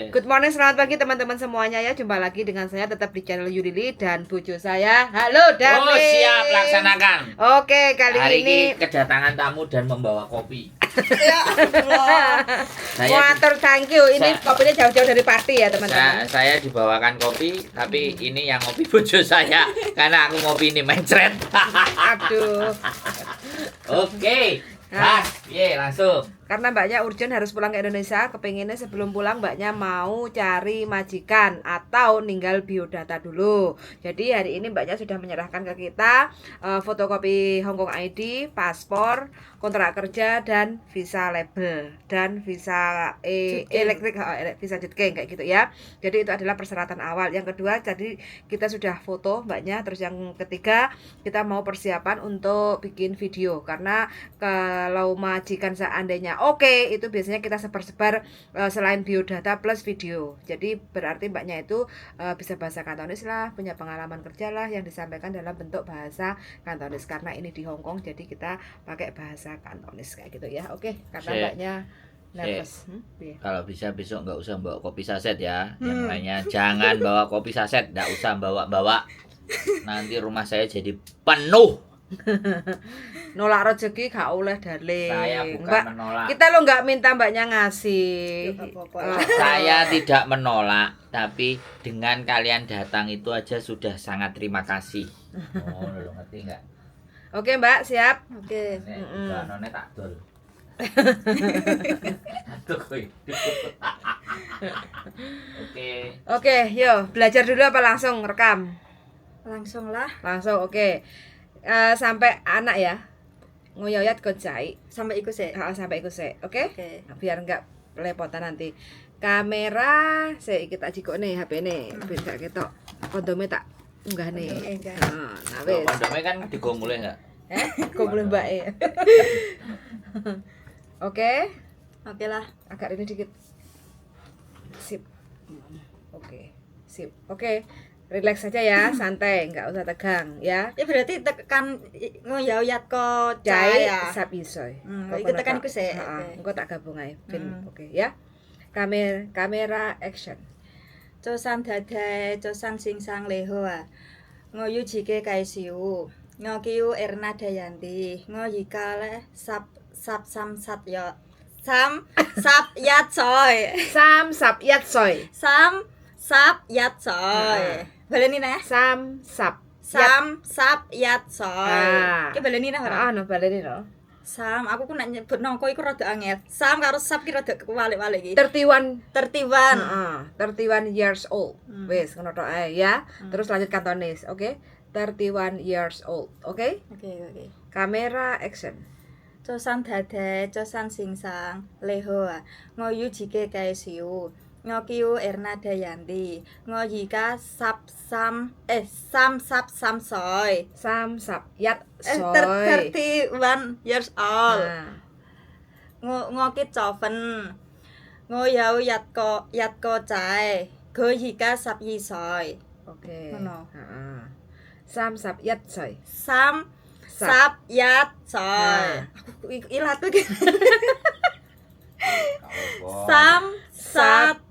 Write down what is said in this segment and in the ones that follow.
Good morning, selamat pagi teman-teman semuanya ya. Jumpa lagi dengan saya tetap di channel Yulili dan bojo saya. Halo, Darling. Oh, siap laksanakan. Oke, kali Hari ini ini kedatangan tamu dan membawa kopi. Ya Allah. Saya Water, thank you. Ini kopinya jauh-jauh dari Pati ya, teman-teman. Saya dibawakan kopi, tapi ini yang ngopi bojo saya karena aku ngopi ini mencret. Aduh. Oke. Nah. Mas, piye langsung. Karena mbaknya urgent harus pulang ke Indonesia, kepenginnya sebelum pulang mbaknya mau cari majikan atau ninggal biodata dulu. Jadi hari ini mbaknya sudah menyerahkan ke kita fotokopi Hong Kong ID, paspor, kontrak kerja, dan visa label dan visa Jutking. elektrik, oh, visa Jutking kayak gitu ya. Jadi itu adalah persyaratan awal. Yang kedua, jadi kita sudah foto mbaknya. Terus yang ketiga, kita mau persiapan untuk bikin video karena kalau majikan seandainya oke, itu biasanya kita sebar-sebar selain biodata plus video. Jadi berarti mbaknya itu bisa bahasa Kantonis lah, punya pengalaman kerja lah yang disampaikan dalam bentuk bahasa Kantonis. Karena ini di Hong Kong, jadi kita pakai bahasa Kantonis kayak gitu ya. Oke, karena Sik. Mbaknya nervous. Piye? Kalau bisa besok nggak usah bawa kopi saset ya. Yang lainnya jangan bawa kopi saset, nggak usah bawa-bawa. Nanti rumah saya jadi penuh. Nolak rezeki gak oleh, darling. Saya bukan Mbak, menolak. kita lo nggak minta mbaknya ngasih. Ya, gak apa-apa. Oh. Saya tidak menolak, tapi dengan kalian datang itu aja sudah sangat terima kasih. Oh, lo ngerti nggak? Oke, Mbak, siap. Oke. Nek mm tak dol. Tuh hidup. Oke. Oke, yo, belajar dulu apa langsung rekam? Langsung lah. Langsung, oke. Sampai anak ya. 我有一個仔. Sampai iku sih. Ah, sampai iku sik, oke? Oke. Biar enggak lepotan nanti. Kamera, sik iki tak jikok nih HP nih, ben gak ketok. Kondomnya tak unggah nih. Kondome enggak. Nah, nah Loh, wis. kondomnya kan digowo mulih enggak? Eh, kok boleh mbak e. Oke, Oke lah. Agak ini dikit. Sip. Oke, sip. Oke, relax saja ya, santai, nggak usah tegang ya. Ya berarti tekan 我有一個仔 Jai ya. 十二歲. Iku tekan iku sik, Heeh, oke. engko tak gabung ae. Ben oke ya. Kamera kamera action. 早晨太太，早晨先生你好啊！我要自己介紹，我叫 Erna Dayanti，我而家咧十十三十一三十一歲， 31歲。三十一歲，baleni neh. 三十三十一歲 Ah. ，ki baleni neh ora? Ah, no baleni no. 三 aku ku nek nyebut nongko iku rada angel. 三 karo 十 ki rada kewalik-walik iki. 31. 31. Heeh, 31 years old. Wis ngono tok ae ya. Terus lanjut Kantonis, oke? 31 years old, oke? Oke. Kamera action. 早晨太太，早晨先生，你好啊！我要自己介紹，我叫 Erna Dayanti，我而家十三33歲，三十一歲。 31 years old。 啊我結咗婚，我有一個仔，佢而家12歲。 Oke. Ngono. Heeh. 31歲。 三十一歲啊，aku ilatku iki. 三十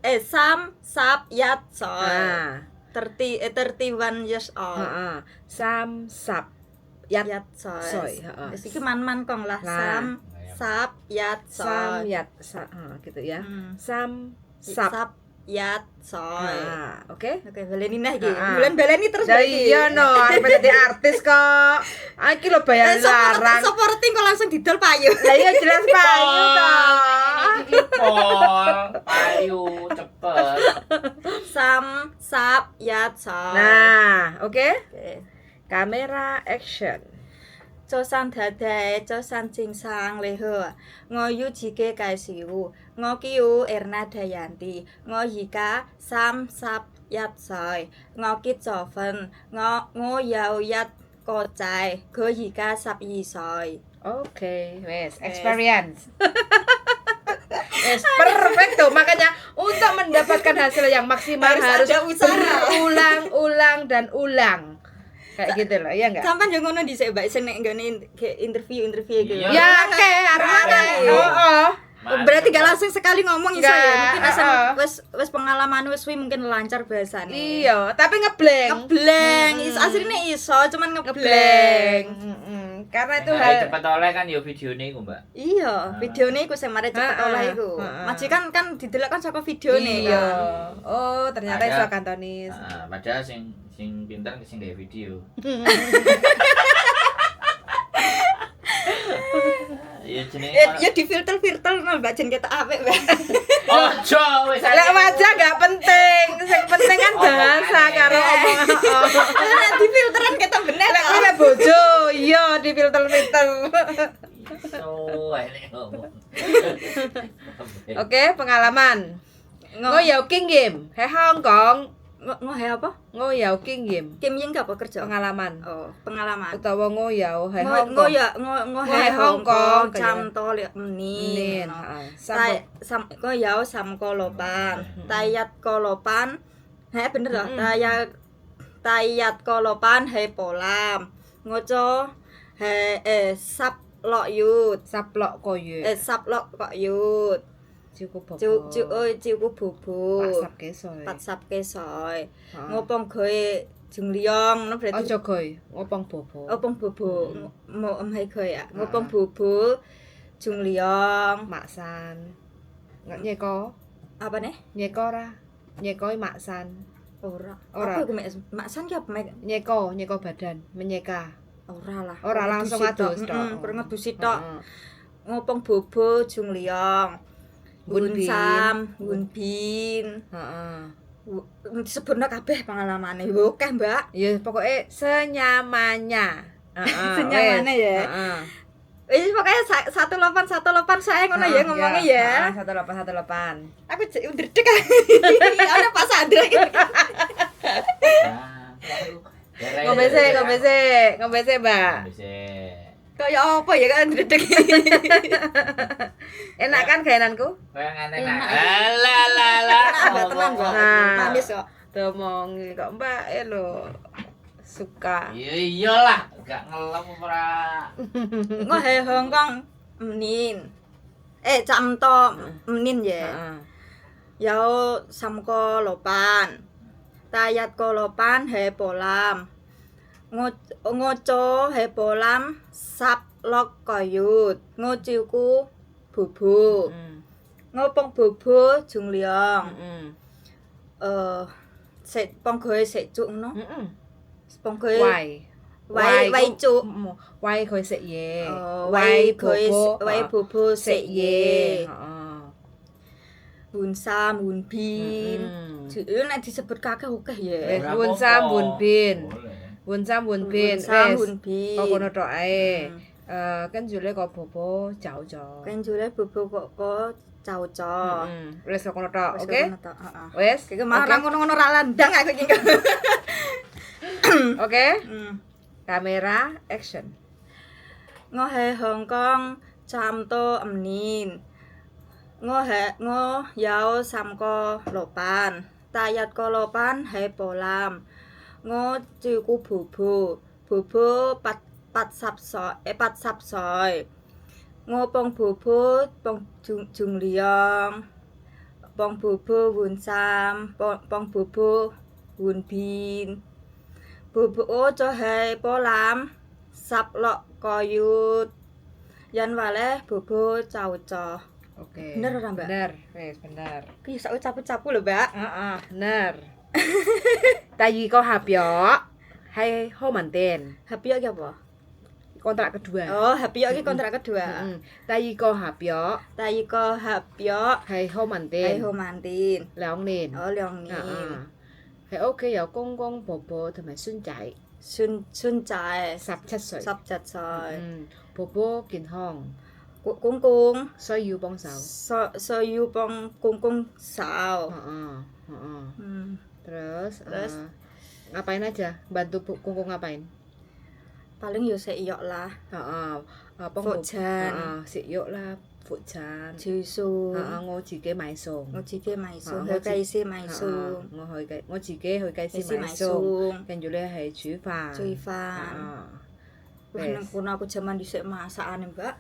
31歲。 Ah. 31 years old. Heeh. 三十一一歲。歲heeh. Wis iki man-man kong lah. Nah. 三十一歲。三一十ah, gitu ya. 三十 十一歲。 Ah, oke. Oke, baleni nah iki. Ah. Bulan baleni terus Lah berarti. iya no, arep dadi artis kok. Ah, iki lho bayar larang. Supporting kok langsung didol payu. Lah iya jelas payu toh. Pol, payu cepet. 三十一歲。 Nah, oke. Oke. Kamera action. 早晨太太，早晨先生你好啊！我要自己介紹，我叫 Erna Dayanti，我而家31歲，我結咗婚，我有一個仔，佢而家12歲。 Oke, wes Wes. Experience. Wes, perfecto. Makanya untuk mendapatkan hasil yang maksimal Harus harus, ada usaha. berulang-ulang dan ulang. Kayak gitu loh, ya enggak? Sampean yo ngono dhisik, Mbak, sing nek nggone interview-interview gitu. Iya. Ya, oke, arep Iya. Oh, oh. Berarti gak langsung sekali ngomong iso ya. Mungkin asal wis wis pengalaman wis suwi mungkin lancar bahasane. Iya, tapi ngeblank. Ngeblank, iso asline iso, cuman ngeblank. Karena itu hal hal cepet oleh kan yo videone iku, Mbak. Iya, videone iku sing mare cepet oleh iku. Majikan kan didelok kan saka videone. Iya. Oh, ternyata iso Kantonis. Heeh, padahal sing sing pinter sing gawe video. Ya jenenge ya di filter-filter no Mbak jen ketok apik, Mbak. Ojo wis. Lek wajah gak penting, sing penting kan bahasa karo omongan. Nek di filteran ketok bener. Lek kuwi lek bojo, iya di filter-filter. Iso wae nek ngomong. Oke, pengalaman. Ngo yau kinh nghiệm, he Hong Kong. Ngo he apa? Ngo yau kinh nghiệm. Kim ying apa kerja? Pengalaman. Oh, pengalaman. Utawa ngo yau he Hong Kong. Ngo ya ngo he Hong Kong cam to le mnin. Sam ngo yau sam kolopan. Tayat kolopan. He bener toh? Tayat kolopan he polam. Ngoco he sap lok yut. Sap lok koyut. Sap lok kok yut. Ciku bobo. Ciku bobo. Patsap kesoy. Patsap kesoy. Ngopong goe jungliong ngono berarti. Aja goe, ngopong bobo. Ngopong bobo. Mo emhe goe ya. Ngopong bobo jungliong, maksan. Nyeko. Apa nih? Nyeko ora? Nyeko maksan. Ora. Ora. Apa iku maksan ki apa? Nyeko, nyeko badan, menyeka. Ora lah. Ora langsung adus tok. Kurang ngedusi tok. Ngopong bobo jungliong. Bun Sam, Bun Bin. Heeh. Disebutno kabeh pengalamane. Akeh, Mbak. Ya pokoke senyamannya. Heeh. Senyamane ya. Heeh. Wis pokoke 1818 saya ngono ya ngomongnya ya. Heeh, 1818. Aku ndredeg. Ana Pak Sandra iki. Ngombe sik, Mbak. Ngombe sik. Kayak apa ya kan ndredeg. Enak kan gaenanku? Kayak enak. Alah lah lah. Tenan kok. Manis kok. Domongi kok Mbak lho. Suka. Iya iyalah, gak ngelem ora. Ngo he Hong Kong mnin. Cam to mnin ya. Heeh. Yao samko lopan. Tayat kolopan he polam. Ngoco he polam sap lok koyut. Ngociku bobo. Ngopong bobo jungliong. Sik ponggoe sik cuk ngono. Ponggoe wai. Wai cuk. Wai goe sik ye. Wai goe wai bobo sik ye. Heeh. Bun Sam, Bun Bin. Nek disebut kakek akeh ya. Bun Sam, Bun Bin. Bun Sam, Bun Bin. Wis. Kok kono tok ae. Kan jule kok bobo cau-cau. Kan jule bobo kok kok cau-cau. Wis kok kono tok, oke? Wis. Iki malah ngono-ngono ra landang aku iki. Oke. Kamera action. Ngohe Hong Kong cam to emnin. Ngohe ngo yao samko lopan. Tayat ko lopan he polam. Ngo ciku bobo. Bobo pat sap soy. Ngopong bobo pong jungliong. Pong bobo wun sam, pong bobo wun bin. Bobo cohai polam sap lok koyut. Yan waleh bobo cauco. Oke. Bener ora, Mbak? Bener, wis bener. Ki sak capu-capu lho, Mbak. Heeh, bener. Tayi ko hapyo. Hai ho manten. Hapyo ki apa? Kontrak kedua. Oh, hapyo ki kontrak kedua. Tayi ko hapyo. Tayi ko hapyo. Hai ho manten. Hai ho manten. Liang nin. Oh, liang nin. 喺屋企有公公婆婆同埋孫仔。孫仔17歲。17歲。嗯，婆婆健康。公公需要幫手。需要幫公公手。嗯。Terus, ngapain aja? Bantu kungkung ngapain? Paling yo sik yok lah. Heeh. 福餐。 食药啦，福餐。煮餸。我自己買餸。我自己買餸，去雞絲買餸。我自己去雞絲買餸，跟住咧係煮飯。煮飯。Wah, nang kono aku jaman dhisik masakane, Mbak.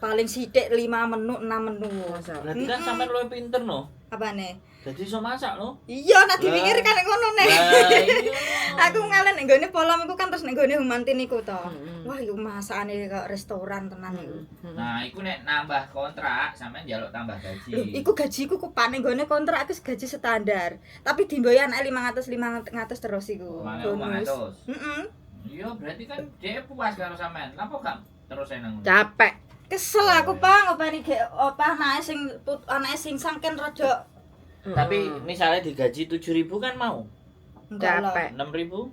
Paling sithik 5 menu, 6 menu. Masa? Berarti kan sampean luwih pinter no. Apane? Jadi iso masak no. Iya, nek dipikir kan ngono nek. Lah iya. Aku ngalen nek nggone polom iku kan terus nek nggone Humantin iku to. Mm-mm. Wah, iku masakane kok restoran tenan iku. Nah, iku nek nambah kontrak sampean njaluk tambah gaji. Lho, iku gajiku ku pane nggone kontrak iku gaji standar. Tapi dimboyo anake 500 500 terus iku. Bonus. 500. Heeh. Iya, berarti kan dia puas karo sampean. Lah kok gak terus nang ngono? Capek. Kesel aku, Pak, ngopeni gek opah anake sing anake sing sangken rada Tapi misalnya digaji 7.000 kan mau. enggak lah. Capek. 6.000?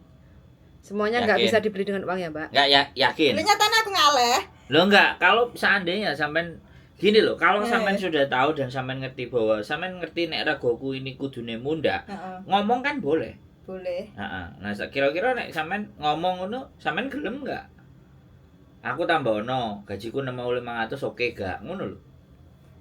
Semuanya nggak Yakin? bisa dibeli dengan uang ya, Mbak. Enggak ya, yakin. Lha nyatane aku ngaleh. Loh enggak, kalau seandainya sampean gini loh, kalau Eh. sampean sudah tahu dan sampean ngerti bahwa sampean ngerti nek regoku ini kudune munda, Heeh, ngomong kan boleh. boleh. Heeh. Nah, kira-kira nek sampean ngomong ngono, sampean gelem enggak? Aku tambah ono, gajiku 6.500 oke gak? Ngono lho.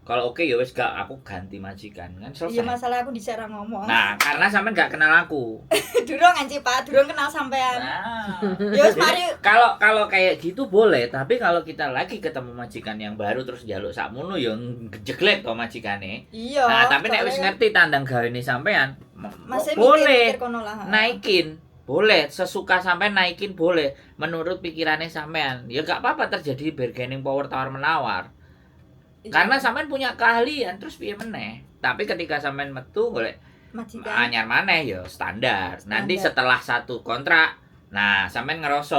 Kalau oke ya wis gak, aku ganti majikan kan Iya selesai. masalah aku dhisik ra ngomong. Nah, karena sampean gak kenal aku. Durung anci Pak, durung kenal sampean. Nah. Ya wis mari Kalau kalau kayak gitu boleh, tapi kalau kita lagi ketemu majikan yang baru terus njaluk sakmono ya jeglek to majikane. Iya. Nah, tapi nek wis soalnya ngerti tandang gawene sampean, masih boleh mikir-mikir kono lah. naikin. Boleh, sesuka sampean naikin boleh menurut pikirannya sampean. Ya gak apa-apa terjadi bargaining power tawar menawar. Iya. Karena sampean punya keahlian terus piye meneh. Tapi ketika sampean metu golek majikan. anyar maneh ya standar. Nanti Standar. setelah satu kontrak, nah sampean ngerasa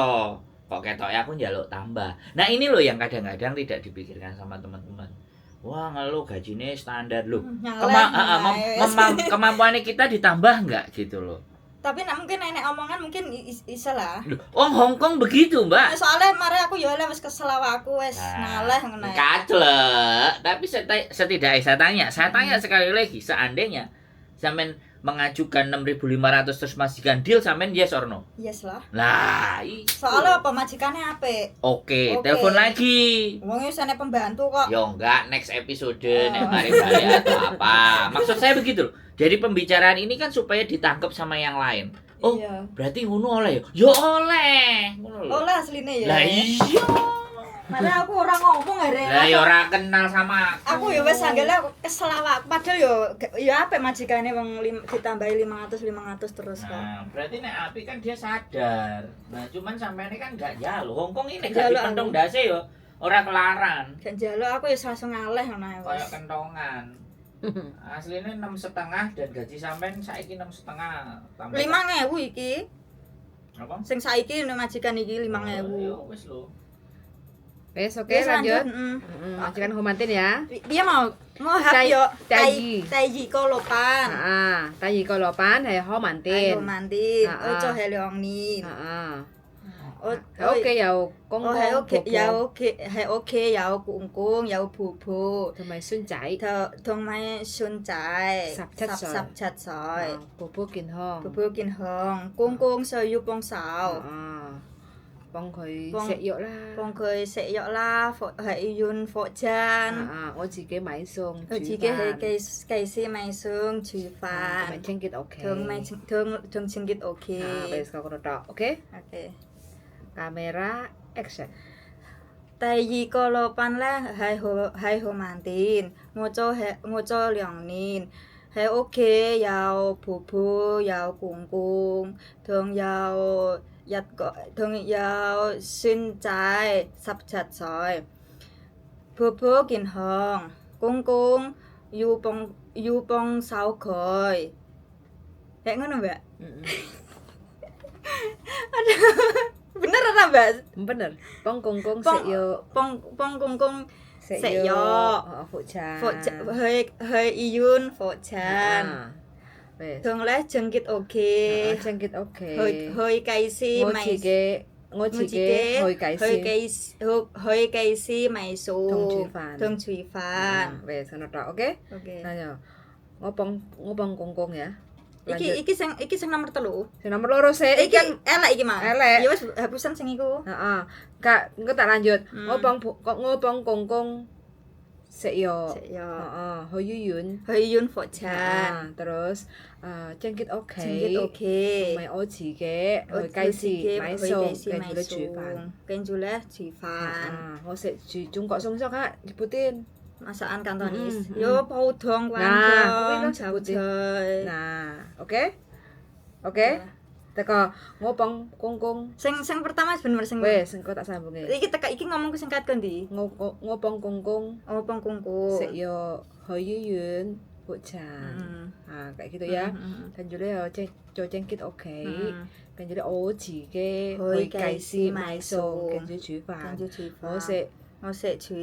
kok ketoke aku njaluk tambah. Nah, ini loh yang kadang-kadang tidak dipikirkan sama teman-teman. Wah, ngeluh gajinya standar loh. Nyaleh, Kema kemampuannya kita ditambah nggak gitu loh. Tapi nek mungkin enek omongan mungkin isa lah. Loh, oh Hong Kong begitu, Mbak. Nah, soalnya mari aku ya oleh wis kesel awakku wis Nah, ngaleh ngono ae. Kaclek. Tapi setidaknya saya tanya sekali lagi, seandainya sampean mengajukan 6.500 terus majikan deal sampean yes or no? Yes lah. Lah, itu. Soalnya apa majikannya apik. Oke, Oke. telepon lagi. Wong wis ana pembantu kok. Ya enggak, next episode Oh. nek mari balik atau apa. Maksud saya begitu loh. Jadi pembicaraan ini kan supaya ditangkap sama yang lain. Oh, Iya. berarti ngono oleh ya? Ya oleh. Ngono lho. Oleh asline ya. Lah iya. Malah aku ora ngomong are. Lah ya ora kenal sama aku. Aku ya wis anggele aku kesel awak padahal yo ya apik majikane wong ditambahi 500 500 terus kok. Nah, berarti nek Api kan dia sadar. Nah, cuman sampean ini kan gak jaluk. Hongkong ini gak Jaluk dipentong aku. ndase yo ora kelaran. Gak njaluk aku ya langsung ngaleh ngono ae Kayak wis. kentongan. Aslinya 6,5 dan gaji sampean saiki 6,5 tambah 5000 iki. apa? Sing saiki nek majikan iki 5000. Oh, ya wis lho. Wes, oke Wis, lanjut. Mm. Majikan Homantin ya. Dia mau mau hap yo Tai- tai tai kolopan. Heeh, tai kolopan hai Homantin. Ayo mantin. Ah, Ojo ah. heleong ni. Heeh. Oh, Oke ya, kong Oh, hai oke ya oke hai oke ya kungkung ya bobo. 同埋孫仔，同埋孫仔， 17歲十七歲，啊寶寶健康，寶寶健康，公公需要幫手，啊，幫佢幫食藥啦，幫佢食藥啦，去醫院復診，啊，我自己買餸，佢自己去計計時買餸煮同埋飯，清潔屋企，同埋同同清潔屋企。啊，wis kok ngono tok, oke? Oke。 Kamera action，第二個老闆咧係好係好慢啲，我做係我做2年，喺屋企有婆婆有公公，同有一個同有孫仔17歲，婆婆健康，公公要幫要幫手佢，係ngono Mbak? 嗯 Bener ora Mbak? 嗯，bener，幫公公食幫藥，幫幫公公食食藥藥，復診，復診去去醫院復診。啊，wis，同咧清潔屋企，清潔屋去企，去計師我咪自己我自己去計去先，計去計師咪數，同煮飯同煮飯。 wis ngono tok, oke? Oke. Nah, yo. 我幫公公ya. Iki Lanjut. iki sing nomor 3. Sing nomor loro sik, Iki iki kan elek iki mah. Elek. Ya wis hapusan sing iku. Heeh. Kak, engko tak lanjut. Hmm. 我幫婆我幫公公 Sik yo. Sik yo. Heeh, Ho Yuyun. Hoyun Fojan. Heeh, terus jengkit oke. Jengkit oke. 同埋我自己去街市買餸，跟住咧煮飯。跟住咧煮飯。啊，我食住中國餸，Kak, nyebutin. Masakan Kantonis. Mm. Yo podong, Nah, kuwi kwandong, lho sebutin. japchae. Nah, oke? Oke? Teko ngopong kungkung. Sing sing pertama bener sing Wes, engko tak sambunge. Iki teka iki ngomongku singkat kondi. Ngopong kungkung. Ngopong kungkung. Sik yo Hoyuyun Hujan. Nah, kayak gitu ya. 跟住咧又即做 jengkit oke. 跟住咧我自己去街市買餸，跟住煮飯。跟住煮飯。我食我食煮。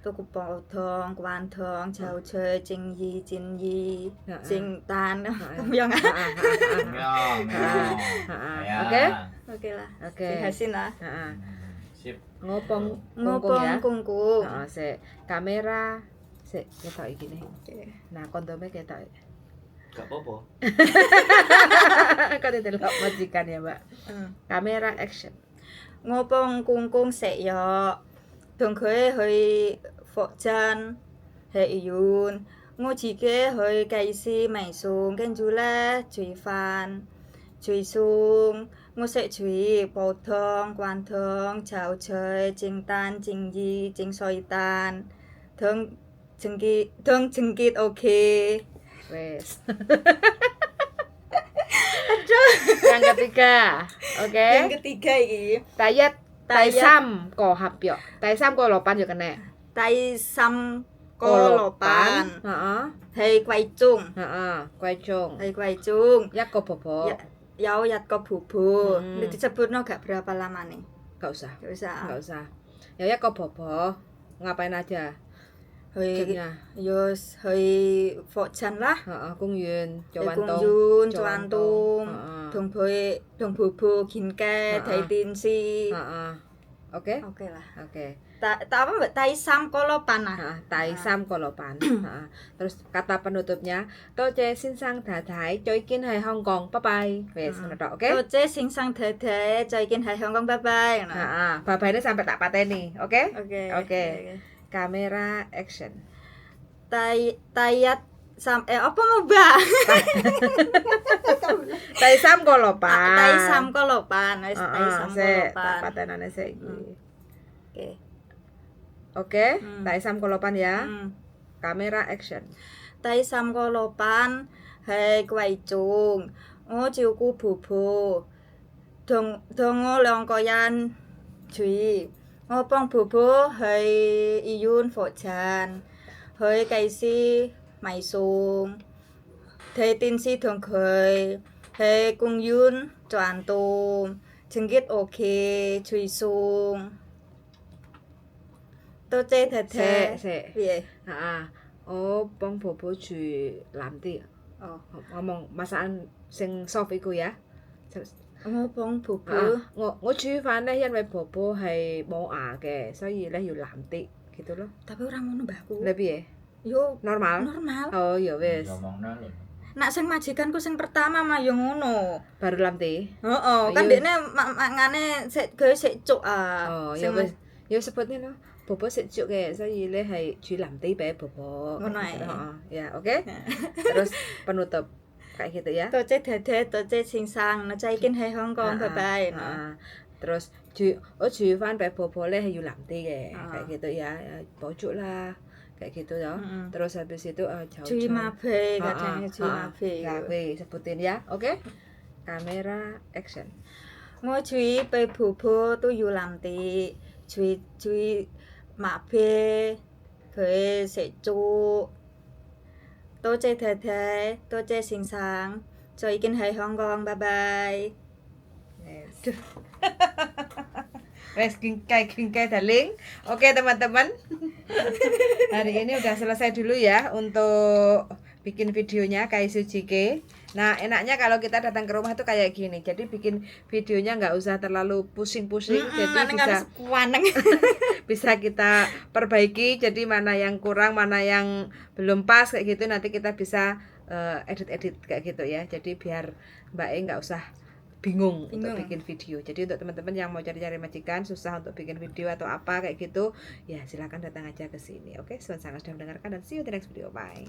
tuku podong, kwandong, japchae, 正義、戰意、正丹咁樣啊。 Ya. Oke? Oke lah. Oke. Dihasin lah. Sip. Ngopong kungkung ya. Ngopong kungkung. Heeh, sik. Kamera sik ketok iki nih. Oke. Nah, kondomnya ketok. Gak apa-apa. Kok didelok majikan ya, Mbak. Kamera action. Ngopong kungkung sik yo. 同佢去佛山去醫院，我自己去街市買餸，跟住咧煮飯，煮餸，我識煮煲湯、灌湯、炒菜、蒸蛋、蒸魚、蒸水蛋，同清潔同清潔 OK。 Wes. Yang ketiga, oke. Yang ketiga iki. Tayat 第三個合約，第三個老闆就kena。第三個老闆係貴中，貴中，係貴中，一個婆婆，有一個婆婆，你disebutno gak berapa lama nih? Gak usah. Gak usah. Gak usah. Ya一個婆婆ngapain aja? 去yo去佛山啦。公園，去公園做運動，同佢同婆婆傾偈睇電視。 Oke? Oke lah. Oke. Ta apa Mbak? 第三個老闆啊？第三個老闆。Terus kata penutupnya, 多謝先生太太，再見喺香港，拜拜。Wes, ngono tok, oke? 多謝先生太太，再見喺香港，拜拜。Heeh, bye bye-nya sampai tak pateni, oke? Oke. Oke. Kamera action. Tai tayat sam apa mau Mbak? 第三個老闆。第三個老闆，wis 第三個老 Tak 闆。 patenane sik iki. Oke. Oke, 第三個老闆ya. Kamera action. 第三個老闆係貴中，我照顧婆婆，同同我兩個人住。我幫婆婆去醫院復診，去街市買餸，睇電視同佢去公園做運動，清潔屋企，煮餸。多謝太太。 Sik, sik. piye? Heeh. Oh,幫婆婆煮藍啲。 Oh. Ngomong masakan sing soft iku ya. 我幫婆婆。我煮飯咧，因為婆婆係冇牙嘅，所以咧要腍啲gitu loh. Tapi ora ngono mbahku. Lah piye? Yo Normal. normal. Oh ya wis. Ngomongno lho. Nak sing majikanku sing pertama mah yo ngono. Baru lamti. Heeh, kan Ayo. dekne mangane sik gawe sik cuk ah. 哦，ya Sing wis. Ya sebutnya lo. 婆婆食粥嘅，所以咧係煮腍啲俾婆婆。 Ngono ae. Heeh, ya, oke. Terus penutup kayak gitu ya. 多謝太太，多謝先生，我再見喺香港，拜拜。 Terus 煮我煮翻俾婆婆咧係要腍啲嘅，kayak gitu ya, pojok lah, kayak gitu ya. Terus habis itu jauh. 煮馬屁，kadang煮馬屁。 Ya, gue sebutin ya, oke? Kamera action. 我煮俾婆婆都要腍啲，煮煮馬屁，佢食粥。多謝太太，多謝先生，再見喺香港，拜拜。 Duh. Wes gingkai gingkai darling. Oke teman-teman. Hari ini udah selesai dulu ya untuk bikin videonya Kaisu Jike. Nah, enaknya kalau kita datang ke rumah itu kayak gini. Jadi bikin videonya nggak usah terlalu pusing-pusing. Jadi bisa bisa kita perbaiki. Jadi mana yang kurang, mana yang belum pas kayak gitu nanti kita bisa edit-edit kayak gitu ya. Jadi biar Mbak E nggak usah bingung untuk Bingung. bikin video. Jadi untuk teman-teman yang mau cari-cari majikan susah untuk bikin video atau apa kayak gitu, ya silakan datang aja ke sini. Oke, sangat sudah mendengarkan dan see you in the next video. Bye.